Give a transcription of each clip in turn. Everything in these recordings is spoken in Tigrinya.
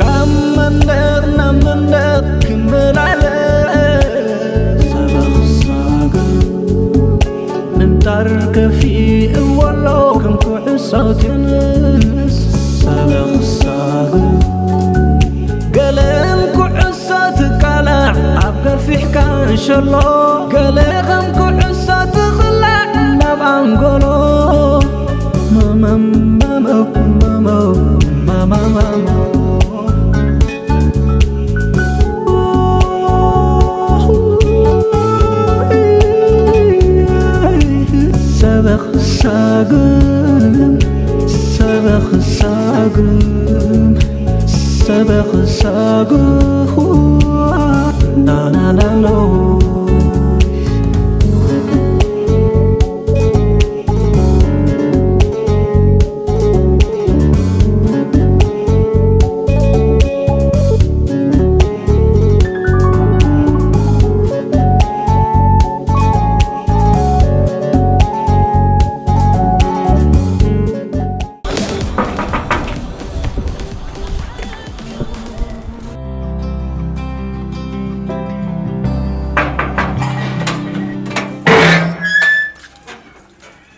ካብ መንደር ናብ መንደር ክመላለስ ሰበኽ ሳግም ምንጣር ከፊእዎ ኣሎ ከም ኩዕሶ ቴንስ ሰበኽ ሳግም ገለን ኩዕሶ ትቃላዕ ኣብ ገፊሕ ካንሸሎ ገለ ከም ኩዕሶ ትኽላዕ ናብ ኣንጎሎ ሰበኽ ሳግም ሰበኽ ሳግም ሰበኽ ሳግም ናናናኖ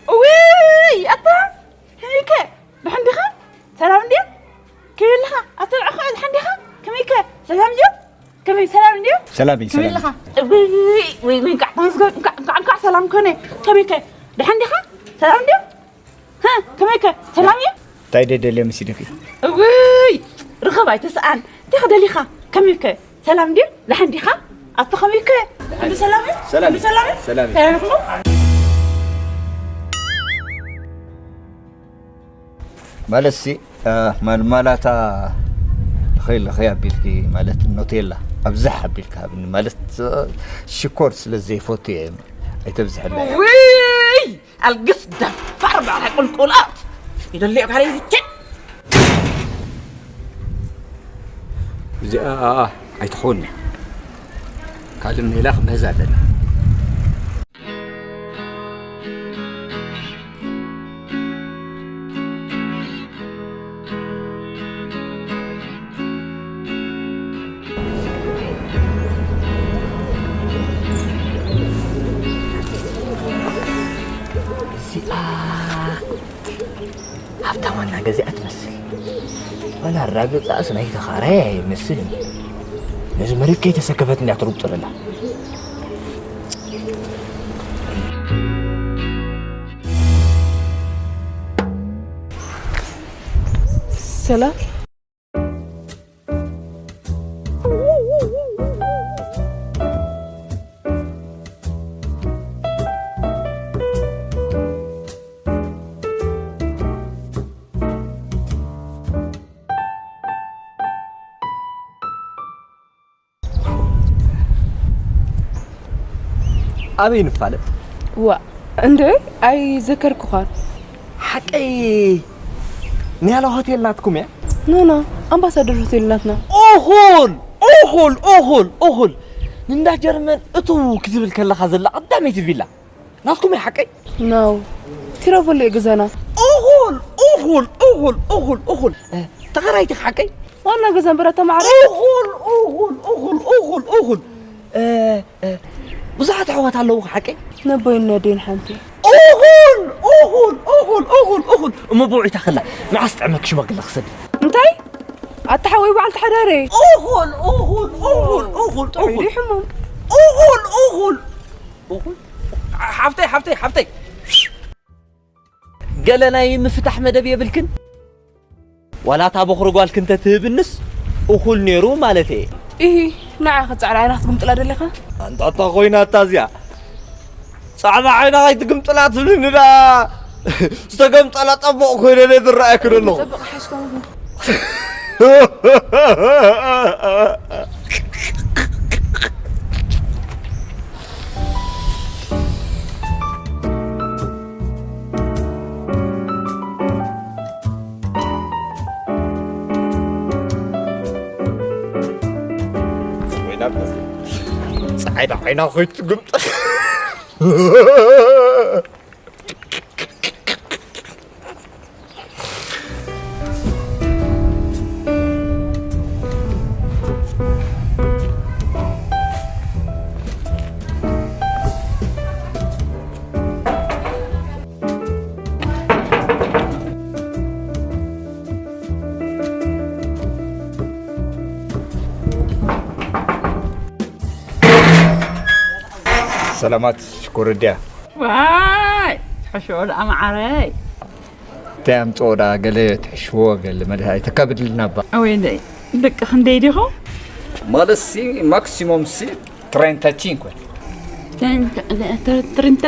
ውይ ኣታ ከመይከ ደሓን ዲኻ? ሰላም እንድያ? ከመይ ኣለኻ? ኣስተብዕኻ ደሓን ዲኻ? ከመይከ ሰላም ድዩ? ከመይ ሰላም እንድዩ? ሰላም እዩ፣ ከመይ ሰላም ኣለኻ? እዩ። ውይ ውይ ውይ እንቃዕ ተመስገን እንቃዕ እንቃዕ እንቃዕ ሰላም ኮነ። ከመይከ ደሓን ዲኻ? ሰላም እንድዩ? ሃ ከመይከ ሰላም እዩ? እንታይ ደደልየ መሲልኺ? ውይ ርኸብ ኣይተስኣን። እንታይ ደሊኻ? ከመይከ ሰላም ድዩ? ደሓን ዲኻ? ኣቶ ከመይከ? ኩሉ ሰላም እዩ? ሰላም ኩሉ እዩ። ሰላም እዩ? ሰላም እዩ። ሰላም ኢኹም? ማለት ሲ ማልማላታ ኸይል ኸይ ኣቢልኪ ማለት ኖቴላ ኣብዛሕ ኣቢልካ ሃብኒ ማለት ሽኮር ስለ ዘይፈቱ እየ ኣይተብዝሐለይ። ውይ ኣልግስ ደፋር ባዕላ ቁልቁላት ይደልዮ ካለይ ዝቼ እዚኣ ኣይትኾን ካልእ ሜላ ክንሕዛ ኣለና። እዚኣ ሃብታም ዋና ገዚኣ ትመስል። ዋላ ኣራግጻኣስ ናይ ተኻራይ ኣይመስልን። ነዚ መሬት ከይተሰከፈት እንድያ ትሩብጥለላ። ሰላም። ኣበይ ንፋለጥ? ዋ እንደ ኣይዘከርኩኻን። ሓቀይ ንያላ ሆቴል ናትኩም እያ? ኖ ኖ ኣምባሳደር ሆቴል ናትና። ኦሆል ኦሆል ኦሆል ኦሆል ንእንዳ ጀርመን እትው ክትብል ከለኻ ዘላ ቀዳመይቲ ቪላ ናትኩም እያ ሓቀይ? ኖ ቲረቨሎ እዩ ገዛና። ኦሆል ኦሆል ኦሆል ኦሆል ኦሆል ተኸራይቲ ሓቀይ? ዋና ገዛ እምበር ኣታ ማዕረ። ኡኹል ኡኹል ኡኹል ኡኹል ኡኹል እ፣ እ፣ ብዙሓት ኣሕዋት ኣለዉ ሓቀይ? ነቦይን ነዴን ሓንቲ። ኡኹል ኡኹል ኡኹል ኡኹል ኡኹል እሞ ብውዒታ ከላ መዓስ ጥዕመክ ሽማግለ ክሰድ? እንታይ? ኣታ ሓወይ በዓልቲ ሓዳረይ። እኹል፣ እኹል፣ እኹል፣ እኹል፣ ጥዑይ እኹል። ድዩ ሕሙም? እኹል፣ እኹል፣ እኹል። ሓፍተይ፣ ሓፍተይ፣ ሓፍተይ። ገለ ናይ ምፍታሕ መደብ የብልክን? ዋላ እታ በኹሪ ጓልኪ እንተትህብንስ እኹል ነይሩ ማለት እየ። ኢሂ፣ ንዓ ኸ ጻዕዳ ዓይና ክትግምጥላ ደሊኻ? ኣንታ እታ ኾይና እታ እዚኣ ጻዕዳ ዓይና ከይትግምጥላ ትብልኒ ደኣ። ዝተገምጠላ ጠቦቕ ኮይነ እየ ዝረኣየኪ ዘለኹ። ጠበቕ ሓዝካ ጻዕዳ ዓይና ኮይቱ ግምጠ። ሰላማት ሽኮር ድያ? ዋይ፣ ትሕሽዎ ደኣ መዓረይ። እንታይ ኣምጽኦ ደኣ ገለ ትሕሽዎ ገለ መድሃ ኣይተካብድልና እባ። ኣወይ፣ ደይ፣ ደቂ ክንደይ ዲኹም? ማለት ሲ ማክሲሞም ሲ ትሬንታ ቺንኮ። ትሬንታ፣ ትሬንታ፣ ትሬንታ፣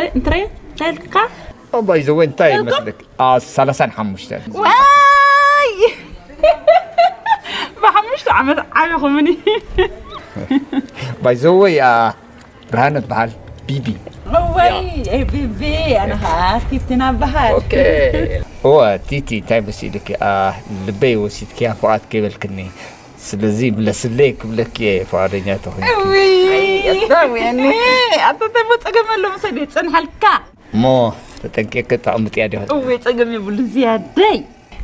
ትሬንታ፣ ባይ ዘ ወይ እንታይ ይመስለክ? አ፣ ሰላሳን ሓሙሽተን። ዋይ! ብሓሙሽተ ዓመት ዓበኹምኒ። ባይ ዘ ወይ፣ አ፣ ብርሃነ እበሃል፣ ቢቢ። ወይ፣ ያ። ኤ፣ ቢቢ፣ ኣነ ኸዓ ቲቲና እበሃል። ኦኬ። እወ፣ ቲቲ፣ እንታይ መሲልኪ? አ፣ ልበይ ወሲድክያ፣ ፍቓድ ከይበልክኒ። ስለዚ ምለስለይ ክብለኪ እየ፣ ፍቓደኛ ተኾይንኪ። እውይ፣ ኣታ ወይኒ፣ ኣታ እንታይ እሞ ጸገም ኣሎ፣ ምሰ ድዩ ዝጸንሓልካ? እሞ ተጠንቂቂ ተቐምጥያ ዲኺ? እወ፣ ጸገም የብሉን ዝያደይ።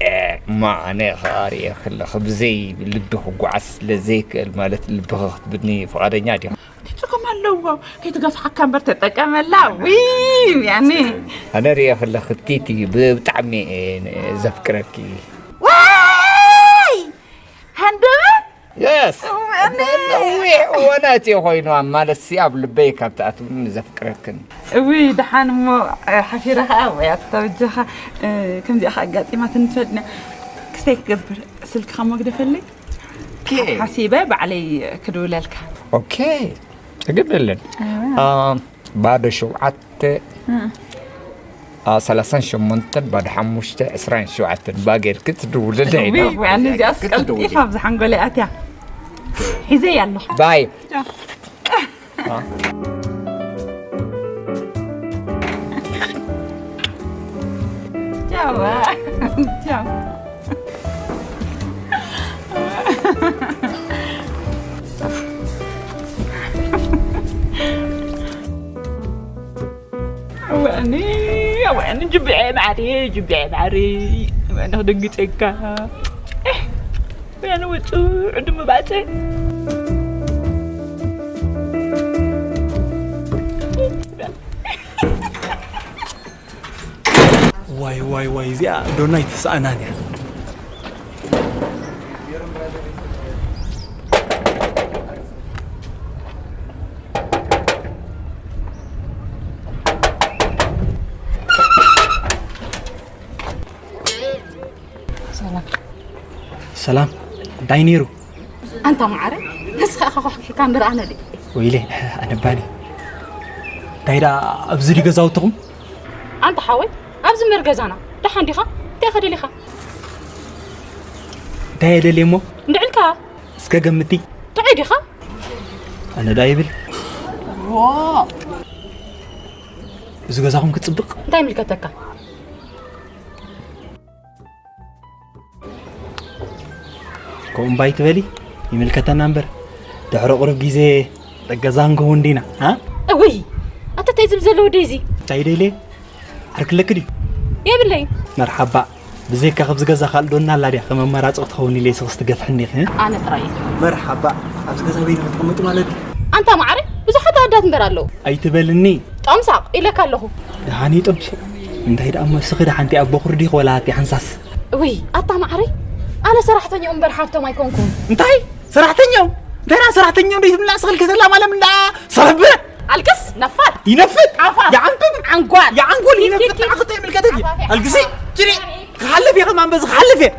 እ፣ እማ ኣነ ኸኣ ርእየ ከለኺ ብዘይ ልቢ ክጓዓዝ ስለ ዘይክእል፣ ማለት ልብኺ ክትብኒ ፍቓደኛ ዲኺ? እንታይ ጸገም ኣለዎ? ከይትገፍሓካ እምበር ተጠቀመላ። ውይ፣ ያኒ። ኣነ ርእየ ከለኺ ቲቲ ብ-፣ ብጣዕሚ እየ ዘፍቅረኪ። ዋይ! ሃንደበት? የስ። እወ፣ እኔ። ነዊሕ እዋናት እዩ ኮይኑ፣ ኣብ ማለትሲ ኣብ ልበይ ካብ ትኣትውኒ ዘፍቅረክን። እውይ፣ ደሓን እሞ፣ እ፣ ሓፊረ ኸኣ፣ ወይ ኣታ በጃኻ፣ እ፣ ከምዚኣ ኸኣ ኣጋጢማትኒ ትፈልጥ ዲና? ክስተይ ክገብር፣ ስልክኻ እሞ ግደፈለይ። ኦኬ። ሓሲበ ባዕለይ ክድውለልካ። ኦኬ፣ ጸገም የለን። እወ። አ፣ ባዶ ሸውዓተ፣ እ። አ፣ ሰላሳን ሸሞንተን፣ ባዶ ሓሙሽተ፣ ዕስራን ሸውዓተን፣ ባ ጌርኪ ትድውልለይ እውይ፣ ኢና። ወይ ኣነ እዚኣስ ክትድውሊ። ቀልጢፋ ኣብዚ ሓንጎለይ ኣትያ። ሒዘያ ኣለኹ። ባይ። ቻው። አ። ቻው። ቻው። ኣዋኒ፣ ኣዋኒ፣ ጅብዐ ማዕሪ፣ ጅብዐ ማዕሪ። ኣዋኒ፣ ክደንግጸካ። ኤህ፣ ኣዋኒ፣ ወጹ፣ ዕዱም ባጸ። ዋይ፣ ዋይ፣ ዋይ፣ እዚኣ ዶና ኣይትስኣናን እያ። ሰላም። ሰላም፣ እንታይ ነይሩ? ኣንታ መዓረ፣ ንስኻ ኢኻ ኳሕኪሕካ እምበር ኣነ ድየ? ወይለ፣ ኣነ ባኒ። እንታይ ደኣ ኣብዚ ድዩ ገዛውትኹም? ኣንታ ሓወይ፣ ኣብዚ እምበር ገዛና። ደሓን ዲኻ? እንታይ ኢኻ ደሊኻ? እንታይ እየ ደልየ እሞ? እንድዕልካ። እስከ ገምቲ። ጥዑይ ዲኻ? ኣነ ደኣ ይብል። ዋ! እዚ ገዛኹም ክጽብቕ። እንታይ ይምልከተካ? ከምኡ እምባ ኣይትበሊ፣ ይምልከተና እምበር፣ ድሕሪ ቁሩብ ግዜ ገዛ ክንከውን ዲና፣ አ? እውይ፣ ኣታ እንታይ ዝብል ዘሎ ወደይ እዚ? እንታይ ደልየ? ዓርክለኪ ድዩ? የብለይ። መርሓባ። ብዘይካ ካብዚ ገዛ ካልእ ዶ እናላ ድያ? ከም ኣማራጺ ክትኸውን ኢለ ንስኺስ ትገፍሕኒ ኢኺ፣ እ? ኣነ ጥራይ እየ። መርሓባ። ኣብዚ ገዛ በይንኺ ትቕመጢ ማለት ድዩ? ኣንታ መዓረይ፣ ብዙሓት ኣወዳት እምበር ኣለዉ። ኣይትበልኒ። ጠምሳቕ ኢለካ ኣለኹ። ደሓን እዩ ጥምሱቕ። እንታይ ደኣ እሞ እስኺ ደሓንቲ ኣቦ ኩርዲ ወላ ኣቲ ሓንሳስ? እውይ፣ ኣታ መዓረይ፣ ኣነ ሰራሕተኛኦም እምበር ሃብቶም ኣይኮንኩን። እንታይ? ሰራሕተኛኦም? እንታይ ደኣ ሰራሕተኛኦም ደይ ትብላ ስኽል ከዘላ ማለም እንዳ ሰረብረ። ኣልቅስ ነፋር። ይነፍጥ። ኣፋፍ። ይዓንብብ። ዓንጓል። ይዓንጎል። ይነፍጥ። ይኪኪ። ንዓኺ እንታይ ይምልከተኪ? ኣፋፍ። ኣልቅሲ። ጅሪ። ክሓልፍ እየ ከማን በዚ ክሓልፍ እየ።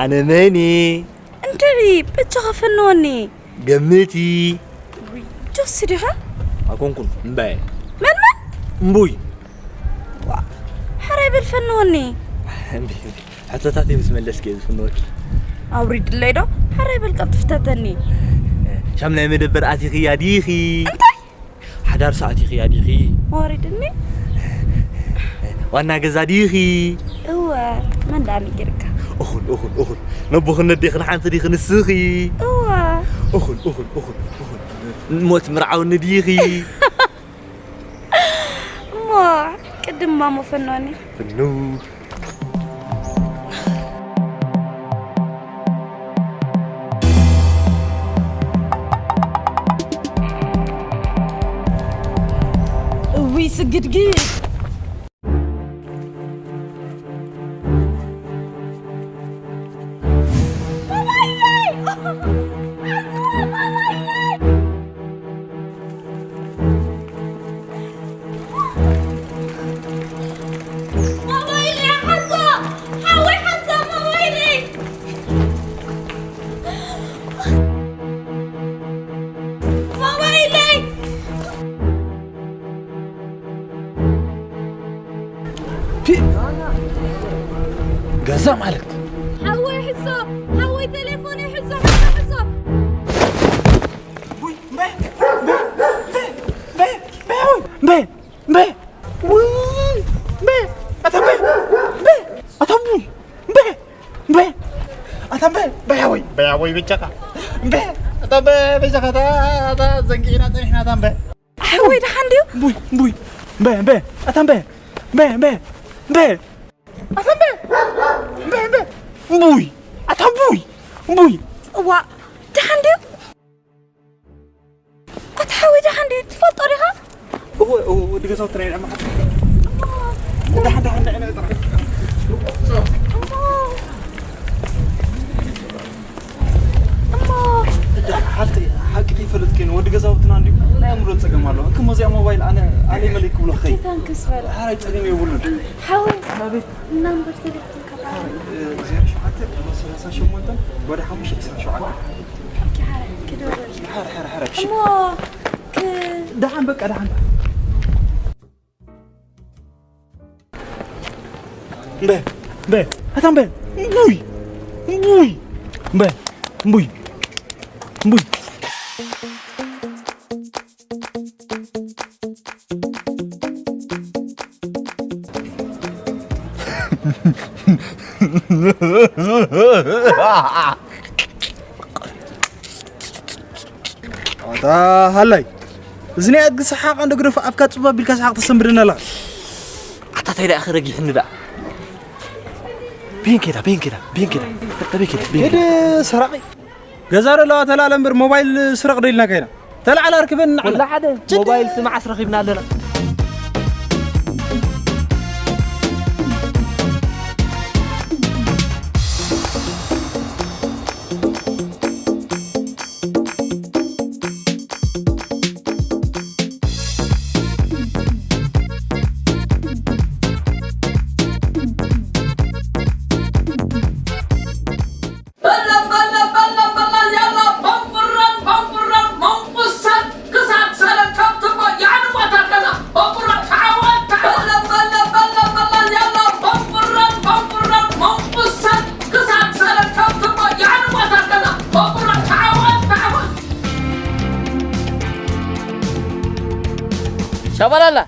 ኣነ መን እየ? እንድዒ፣ በጃኻ ፈንወኒ። ገምቲ። ውይ፣ ጆሲ ዲኻ? ኣኮንኩን፣ እምባየ። መን መን? እምቡይ። ዋ፣ ሕራይ በል ፈንወኒ። እምቢ፣ እምቢ። ሕቶታተይ ምስ መለስኪ እየ ዝፍንወኪ። ኣውሪድለይ ዶ? ሕራይ በል ቀልጥፍ ተተኒ። ሻም ናይ መደበር ኣቲኺያ ዲኺ? እንታይ? ሓዳር ሰዓት ኢኺ ኣዲኺ? ወሪድኒ? ዋና ገዛ ዲኺ? እወ፣ መን ደኣ ነጊርካ? እኹል፣ እኹል፣ እኹል። ነቦኽን ነዴኽን ሓንቲ ዲኺ ንስኺ? እወ። እኹል፣ እኹል፣ እኹል፣ እኹል። ሞት ምርዓውኒ ዲኺ? እሞ፣ ቅድም ማሞ ፈኖኒ። ፍኑ። እውይ ስግድግድ። ሞባይለይ ሓዞ! ሓወይ ሓዞ ሞባይለይ! ሞባይለይ! ፒ! ገዛ ማለት ሓወይ ሕዞ! ሓወይ ቴሌፎነይ ሕዞ! ሕዞ! ሕዞ! ቡይ! እምበ! እምበ! እምበ! እምበ! እምበ! እምበ! ውይ! እምበ! ኣታ እምበ! እምበ! ኣታ ቡይ! እምበ! እምበ! ኣታ እምበ! እምበ ሓወይ! እምበ ሓወይ በጃኻ! እምበ! ኣታ እምበ በጃኻ! ኣታ፣ ኣታ ዘንጊዕና ጸኒሕና ኣታ እምበ! ኣሕወይ ደሓን ድዩ? እምቡይ! እምቡይ! እምበ! እምበ! ኣታ እምበ! እምበ! እምበ! እምበ! ኣታ እምበ! እምበ! እምበ! እምቡይ! ኣታ እምቡይ! እምቡይ! እዋ! ደሓን ድዩ? ኣታ ሓወይ ደሓን ድዩ? ትፈልጦ ዲኻ? እወ፣ እወ፣ ወዲ ገዛውትና ኢና መሓዝ። ደሓን፣ ደሓን፣ ደሓን፣ ጥራሕ። እሞ፣ እሞ። ሓፍተይ፣ ሓቂ ከይፈለጥክኒ፣ ወዲ ገዛውትና እንድዩ ናይ ኣእምሮ ጸገም ኣለዎ። ክም እዚኣ ሞባይል ኣነ፣ ኣነ መለይ ክብሎ ኸይ። እንታይ ታንክስ በል። ሓራይ ጸገም የብሉን። ሓወይ፣ ኣቤት። ናምበር ቴሌፎን እ፣ ዜሮ ሸውዓተ ሰላሳ ሸሞንተ ወደ ሓሙሽተ ዕስራን ሸውዓተ። ኦኬ፣ ሓረ፣ ክደውል። ሓረ፣ ሓረ፣ ሓረ፣ እሺ። እሞ፣ ክ- ደሓን፣ በቃ፣ ደሓን። እምበ፣ እምበ፣ ኣታ እምበ፣ እምቡይ፣ እምቡይ፣ እምበ፣ እምቡይ፣ እምቡይ። ኣታ ሃላይ፣ እዚ ናይ ኣድጊ ሰሓቕ እንዶ ግደፎ፣ ኣፍካ ጽቡብ ኣቢልካ ሰሓቕ ተሰንብደና ኣለኻ። ኣታ ታይ ደኣ ክረጊሕኒ ደኣ? ቤን ኬዳ፣ ቤን ኬዳ፣ ቤን ኬዳ፣ ቤን ኬዳ፣ ቤን ሄደ ኬዳ። ሰራቂ። ገዛ ዶ ለዋ ተላለ እምበር ሞባይል ስረቕ ዶ ኢልናካ ኢና? ተላዓል ኣርክበን ንዓና። ወላ ሓደ ሞባይል ስማዕ ኣስረኺብና ኣለና። ሻባላላ፣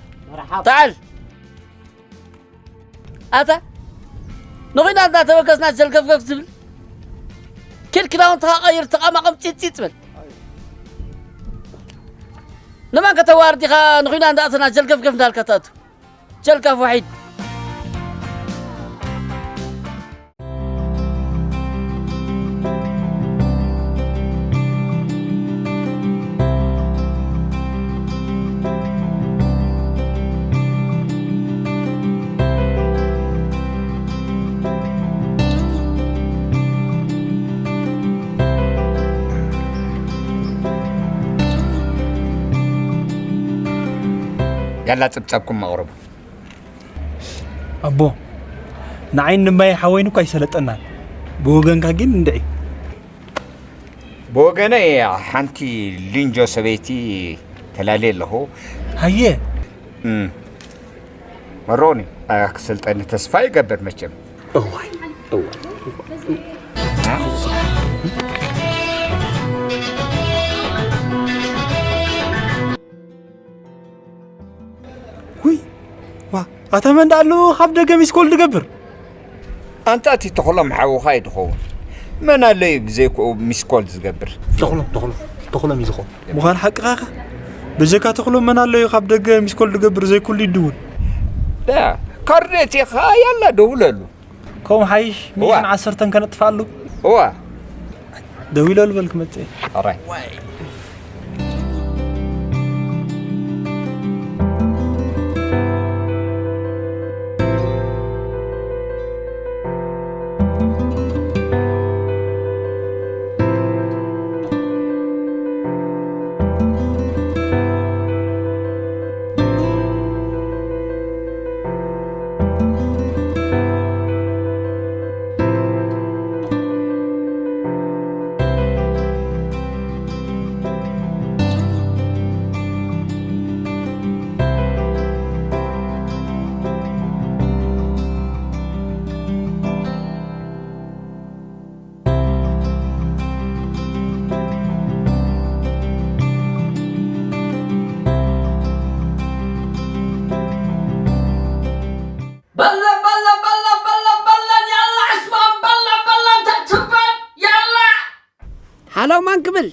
ተዓል። ኣታ፣ ንኹና እንዳተበገስና ጀልገፍገፍ ትብል? ኪድ ክዳውንትኻ ቀይር፣ ተቓማቐም ፂፅፅ በል። ንመን ከተዋርድ ኢኻ ንኹና እንዳእተና ጀልገፍገፍ እንዳልካ ትኣቱ? ጀልጋፍ ዋሒድ። ያላ ጽብጻብኩም ኣቕርቡ። ኣቦ፣ ንዓይ ንማይ ሓወይን እኳ ኣይሰለጠናን። ብወገንካ ግን እንድዒ። ብወገነይ ሓንቲ ሊንጆ ሰበይቲ ተላልየ ኣለኹ። ሃየ። እም። መሮኒ፣ ኣያ ክሰልጠኒ ተስፋ ይገብር መቸም። እዋይ፣ እዋይ፣ እዋይ። ውይ፣ ዋ፣ ኣታ መን ደኣ ኣሎ ካብ ደገ ሚስኮል ዝገብር? ኣንታ እቲ ተኽሎም ሓውኻ እዩ ዝኸውን። መን ኣሎ እዩ ብዘይክኡ ሚስኮል ዝገብር? ተኽሎም፣ ተኽሎም፣ ተኽሎም እዩ ዝኸውን። ምዃን ሓቅኻ ኢኻ። በጀካ ተኽሎም መን ኣሎ እዩ ካብ ደገ ሚስኮል ዝገብር ዘይኩሉ ይድውል? ዳ፣ ካርኔት ኢኻ ያላ ደውለሉ። ከምኡ ሓይሽ እዋ። ሚእትን ዓሰርተን ከነጥፍኣሉ። እዋ። ደዊለሉ በል ክመጽእ እየ። ኦራይ። በለ፣ በለ፣ በለ፣ በለ፣ በለ፣ ያላ ዕስማን፣ በለ፣ በለ፣ እንተ ትበል፣ ያላ። ሃሎ፣ ማን ክብል?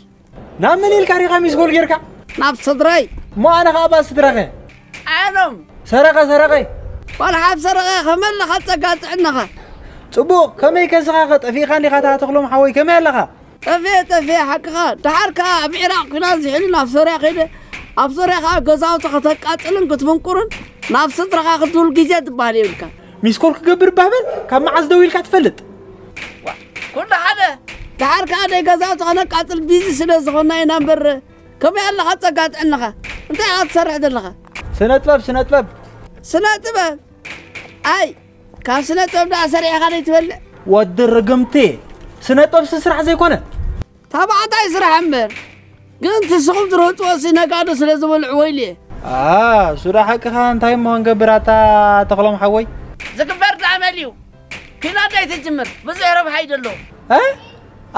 ናብ መን ኢልካ ዲኻ ሚስኮል ጌርካ? ናብ ስድራይ። እሞ ኣነ ኸኣ ባ ስድራኸ? ኣየኖም? ሰረቐ፣ ሰረቐ። ዋላ ሓፍ ሰረቐ፣ ከመይ ኣለኻ ጸጋ ጥዕናኻ? ጽቡቕ፣ ከመይ ከስኻ ኸ ጠፊእካ እንዲኻ ተኽሎም ሓወይ፣ ከመይ ኣለኻ? ጠፍኤ፣ ጠፍኤ፣ ሓቅኻ። ደሓር ከኣ ኣብ ዒራቕ ኲናት ዝሒሉ ናብ ሶርያ ከይደ፣ ኣብ ሶርያ ከኣ ገዛውቲ ከተቃጽልን ክትምንቁርን ናብ ስድራኻ ክትውል ግዜ ትበሃል የብልካን። ሚስኮል ክገብር እባ በል፣ ካብ መዓዝ ደዊልካ ትፈልጥ? ዋ፣ ኩሉ ሓደ። ደሓር ከኣ ደይ ገዛውቲ ከነቃጽል ቢዚ ስለ ዝኾንና ኢና እምበር፣ ከመይ ኣለኻ ጸጋ ጥዕናኻ? እንታይ ኢኻ ትሰርሕ ዘለኻ? ስነ ጥበብ፣ ስነ ጥበብ። ስነ ጥበብ? ኣይ፣ ካብ ስነ ጥበብ ደኣ ሰሪሕኻ ደይትበልዕ? ወዲ ርግምቲ፣ ስነ ጥበብሲ ስራሕ ዘይኮነ? ተባዕታይ ስራሕ እምበር። ግን እቲ ስኹም ትረህጽዎሲ ነጋዶ ስለ ዝበልዕዎ ኢሉ እየ። ኣ፣ እሱ ደኣ ሓቅኻ፣ እንታይ እሞ ክንገብር ኣታ ተኽሎም ሓወይ? ዝግበር ደኣ መን እዩ? ኲናት ደይትጅምር፣ ብዙሕ ረብሓ እዩ ደሎ። እ?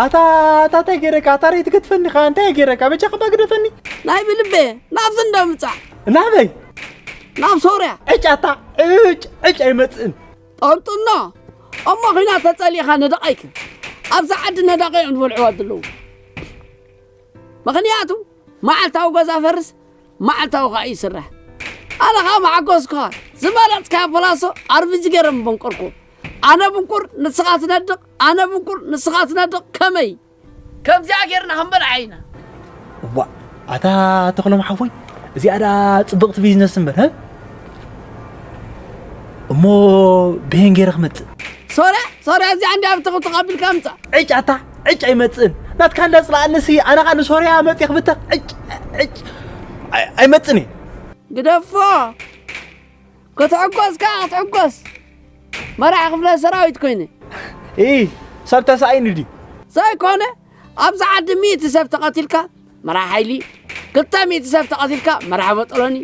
ኣታ፣ ኣታ እንታይ ገይረካ? ኣታ ርእይ ትገድፈኒ ኸኣ እንታይ ገይረካ? በጃኻ እባ ግደፈኒ። ናይ ብልቤ፣ ናብዚ እንዶ ምጻእ። ናበይ? ናብ ሶርያ። ዕጭ ኣታ፣ ዕጭ፣ ዕጭ ኣይመጽእን። ጠንጥኖ፣ እሞ ኺናት ተጸሊእኻ ነዳቒ ከ? ኣብዛ ዓዲ ነዳቒ እዮም ዝበልዕዋ ዘለዉ። ምኽንያቱ፣ መዓልታዊ ገዛ ፈርስ፣ መዓልታዊ ኸኣ ይስራሕ። ኣነ ኸኣ መሓጎስኩኻ፣ ዝመረጽካዮ ፖላሶ ኣርብጂ ገይረ ምበንቀርኩ። ኣነ ብንቁር ንስኻ ትነድቕ፣ ኣነ ብንቁር ንስኻ ትነድቕ፣ ከመይ? ከምዚኣ ጌርና ክንበልዓ ኢና። እዋ፣ ኣታ ተኽሎም ሓወይ፣ እዚኣ ደኣ ጽብቕቲ ቢዝነስ እምበር፣ ሀ? እሞ ብሄን ገይረ ክመጽእ? ሶርያ፣ ሶርያ፣ እዚኣ እንዲያ ብትኽትኽ ኣቢልካ ምጻእ። ዕጭ ኣታ፣ ዕጭ ኣይመጽእን። ናትካ እንዳ ጽላኣንሲ፣ ኣነ ኸኣ ንሶርያ መጽእ ክብተኽ፣ ዕጭ፣ ዕጭ፣ ኣይ-፣ ኣይመጽእን እየ። ግደፎ። ክትሕጎስ ከኣ ክትሕጎስ። መራሒ ክፍለ ሰራዊት ኮይነ። እይ፣ ሰብ ተሳኢኑ ድዩ? ዘይኮነ፣ ኣብዚ ዓዲ ሚእቲ ሰብ ተቐቲልካ፣ መራሒ ሓይሊ፣ ክልተ ሚእቲ ሰብ ተቐቲልካ፣ መራሒ በጠሎኒ፣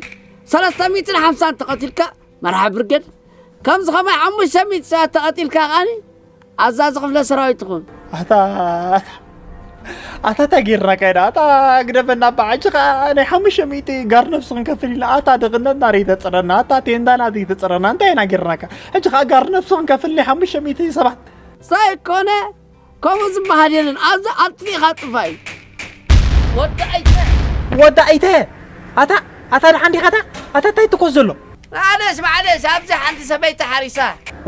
ሰለስተ ሚእትን ሓምሳን ተቐቲልካ፣ መራሒ ብርጌድ፣ ከምዚ ኸማይ ሓሙሽተ ሚእቲ ሰባት ተቐቲልካ ኸኣኒ፣ ኣዛዚ ክፍለ ሰራዊት ትኹን። ኣታ፣ ኣታ፣ ኣታ፣ እንታይ ጌርናካ ኢና? ኣታ፣ ግደፈና እባ፣ ሕጂ ኸኣ ናይ ሓሙሽተ ሚእቲ ጋር ነብሲ ክንከፍል ኢና። ኣታ፣ ድኽነትና ዘይተጽረና፣ ኣታ፣ ቴንዳና ዘይተጽረና፣ እንታይ ኢና ጌርናካ? ሕጂ ኸኣ ጋር ነብሲ ክንከፍል ናይ ሓሙሽተ ሚእቲ ሰባት። ዘይኮነ፣ ከምኡ ዝበሃል የለን። ኣብዚ ኣጥፊእኻ ጥፋ እዩ። ወዲ ኣይተ። ወዲ ኣይተ! ኣታ፣ ኣታ፣ ደሓን ዲኻ ኣታ? ኣታ፣ እንታይ ትኮስ ዘሎ? ማዕለሽ፣ ማዕለሽ፣ ኣብዚ ሓንቲ ሰበይቲ ሓሪሳ።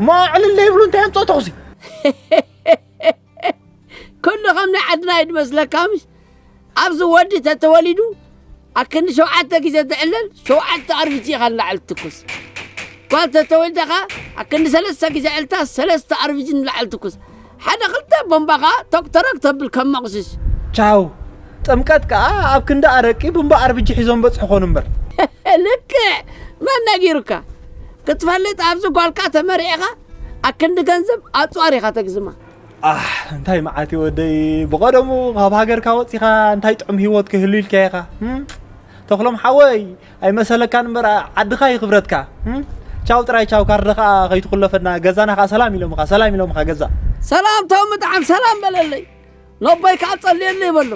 እሞ ዕልል ዘይብሉ እንታይ ኣምጽኦ ተኹሲ? ኩሉ ከም ናይ ዓድና እዩ ድመስለካ፣ ምሽ? ኣብዚ ወዲ ተተወሊዱ፣ ኣክንዲ ሸውዓተ ግዜ ትዕለል፣ ሸውዓተ ኣርቢጂ ኢኻ ንላዕሊ ትኩስ። ጓል ተተወሊዳ ኸኣ፣ ኣክንዲ ሰለስተ ግዜ ዕልታ፣ ሰለስተ ኣርቢጂ ንላዕሊ ትኩስ። ሓደ ክልተ ቦምባ ኸኣ፣ ቶክ ተረክ ተብል ከም መቑስሽ። ቻው። ጥምቀት ከኣ ኣብ ክንዲ ኣረቂ፣ ቡምባ ኣርቢጂ ሒዞም በጽሑ ኾኑ እምበር። ልክዕ! መን ነጊሩካ? ክትፈልጥ ኣብዚ ጓልካ ተመሪዕኻ፣ ኣክንዲ ገንዘብ ኣጽዋር ኢኻ ተግዝማ። ኣሕ፣ እንታይ መዓት እዩ ወደይ። ብቐደሙ ካብ ሃገርካ ወጺኻ እንታይ ጥዑም ህይወት ክህሉ ኢልካ ኢኻ። እም? ተኽሎም ሓወይ፣ ኣይመሰለካን እምበር ዓድኻ እዩ ክብረትካ። እም? ቻው ጥራይ ቻው፣ ካርድ ኸኣ ከይትኹለፈና፣ ገዛና ኸኣ ሰላም ኢሎምኻ፣ ሰላም ኢሎምኻ ገዛ። ሰላም ተው ምጥዓም፣ ሰላም በለለይ። ነቦይ ከኣ ጸልየለይ በሎ።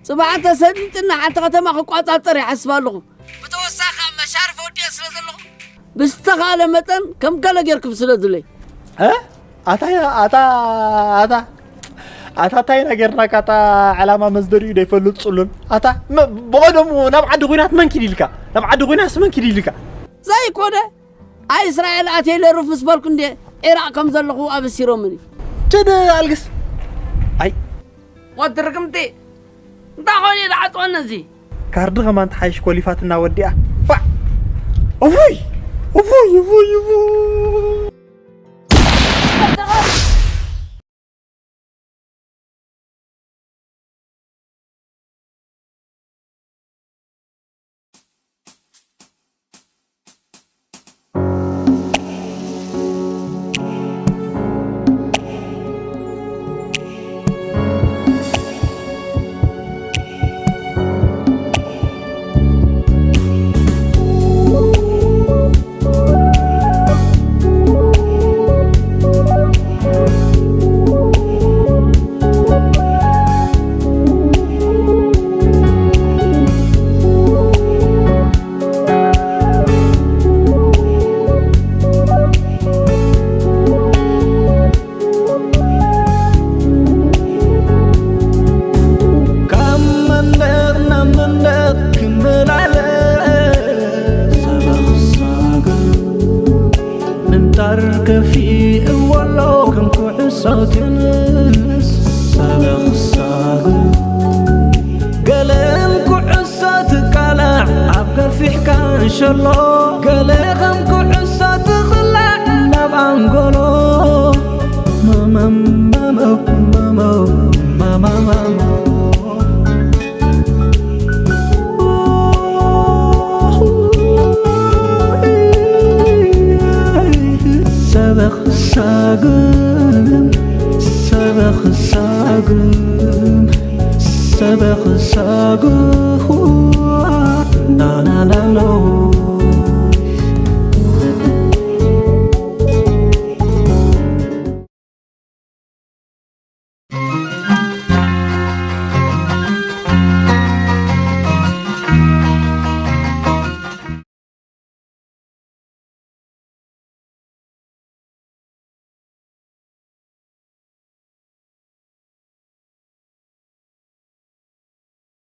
ጽባሕ እንተ ሰሊጥና ሓንቲ ከተማ ክቋጻጸር ይሓስብ ኣለኹ። ብተወሳኺ ኣብ መሻርፍ ወዲኤ ስለ ዘለኹ፣ ብዝተኻእለ መጠን ከም ገለ ጌርኩም ስደዱለይ። እ? ኣታ፣ ኣታ፣ ኣታ፣ ኣታ፣ እንታይ ኢና ጌርናካ? ኣታ፣ ዕላማ መስደሪኡ ዘይፈልጥ ጽሉል። ኣታ፣ መ-፣ ብቐደሙ ናብ ዓዲ ኹናት መን ኪድ ኢልካ? ናብ ዓዲ ኹናትስ መን ኪድ ኢልካ? ዘይኮነ፣ ኣይ እስራኤል ኣትየ ኢለ ርፉስ በልኩ እንዴ፣ ዒራቕ ከም ዘለኹ ኣበሲሮምኒ። ችድ ኣልግስ። ኣይ። ወዲ ርግምቲ፣ እንታይ ኾይኑ እዩ ዝዓጽወኒ እዚ? ካርዲ ከማን ተሓይሽ ኮሊፋትና ወዲኣ። ፋዕ! እፉይ! እፉይ፣ እፉይ፣ እፉይ! ካብ መንደቕ ናብ መንደቕ ክመላለስ ሰበኽ ሳግም ምንጣር ከፊእዎ ኣሎ ከም ኩዕሶ ቴንስ ሰበኽ ሳግም ገለን ኩዕሶ ትቃላዕ ኣብ ገፊሕ ካንሸሎ ገለ ከም ኩዕሶ ትቕላዕ ናብ ኣንጎሎ መመመመመመመመመ ሰበኽ ሳግም ሰበኽ ሳግም ሰበኽ ሳግም ናናናሎ